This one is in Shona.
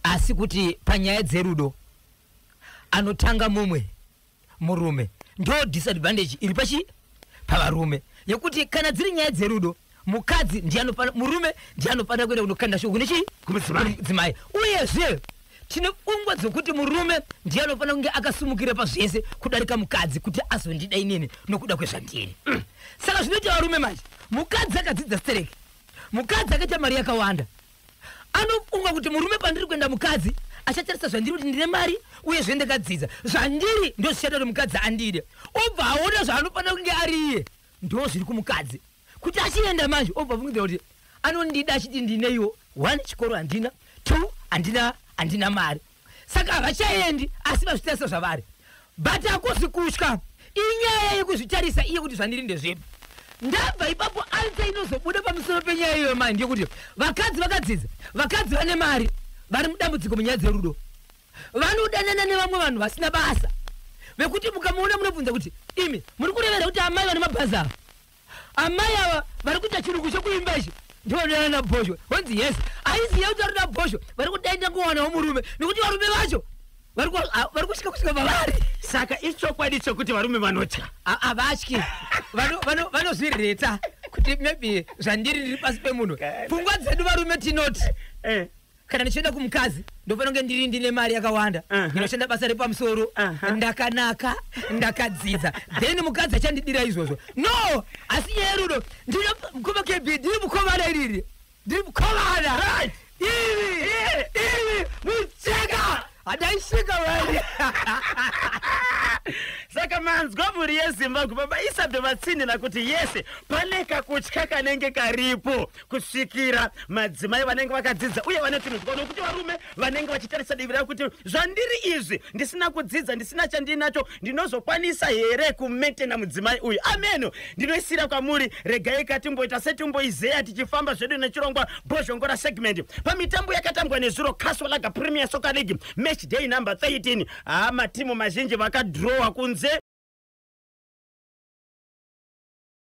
Asi kuti panyaya dzerudo anotanga mumwe murume, ndo disadvantage iri pachi pavarume, yekuti kana dziri nyaya dzerudo, mukadzi ndiye murume ndiye anofanira kuenda kunokanda shoko kune chii? Kumudzimai. Kumudzimai. Uyezve tine pfungwa dzokuti murume ndiye anofanira kunge akasumukira pazvese kudarika mukadzi, kuti azondida inini nokuda kwezvandiri. Saka zvinoita varume manje, mukadzi akadzidza stereki, mukadzi akaita mari yakawanda, anofunga kuti murume, pandiri kuenda mukadzi achatarisa zvandiri, kuti ndine mari uyezve ndakadzidza, zvandiri ndo zvichaita kuti mukadzi andide. Obva aona zvaanofanira kunge ari iye ndo zviri kumukadzi, kuti achienda manje obva afungidzira kuti anondida achiti ndineiwo one, chikoro handina, two, handina mari. Saka havachaendi, asi vazvitarisa zvavari. But hakuzi kutya, inyaya yekuzvitarisa iye kuti zvandiri ndezvipi. Ndabva ipapo, answer inozobuda pamusoro penyaya iyoyo mani ndeyekuti vakadzi vakadzidza, vakadzi vane mari, vari mudambudziko munyaya dzerudo. Vanodanana nevamwe vanhu vasina basa, vekuti mukamuona munobvunza kuti, "Imi muri kurevera kuti amai vane mabhazi ava, amai ava vari kuita chirungu chekuimba ichi, ndivanodanana naBhozho?" Vonzi yes. Aiziva kuti vari naBhozho vari kudaenda kuwanawo murume, nekuti varume vacho vari kusvika pavari. Saka ichokwadi chokuti varume vanotya? Havatyi. Vanozvireta kuti maybe zvandiri ndiri pasi pemunhu. Pfungwa dzedu varume tinoti kana ndichienda kumukadzi ndofanira kunge ndine mari yakawanda, ndinoshanda basa repamusoro, ndakanaka, ndakadzidza, then mukadzi achandidira izvozvo. No, asi nyaya yerudo, ndino mukoma KB, ndiri mukomana, iriri ndiri mukomana, iri iri mucheka handaisvika mani. Saka manzwa, mhuri yeZimbabwe, baba Isabve vatsinhira kuti yese pane kakutya kanenge karipo kusvikira madzimai vanenge vakadzidza uye vane tunhu twavo, nokuti varume vanenge vachitarisa divi ravo kuti zvandiri izvi, ndisina kudzidza, ndisina chandinacho, ndinozokwanisa here kumaintaina mudzimai uyu? Ameno, ndinoisira kwamuri. Regai katimboita setimboizeya tichifamba zvedu nechirongwa Bhozhongora segment. Pamitambo yakatambwa nezuro, Castle Lager Premier Soccer League match day number 13, matimu mazhinji vakadhirowa kunze.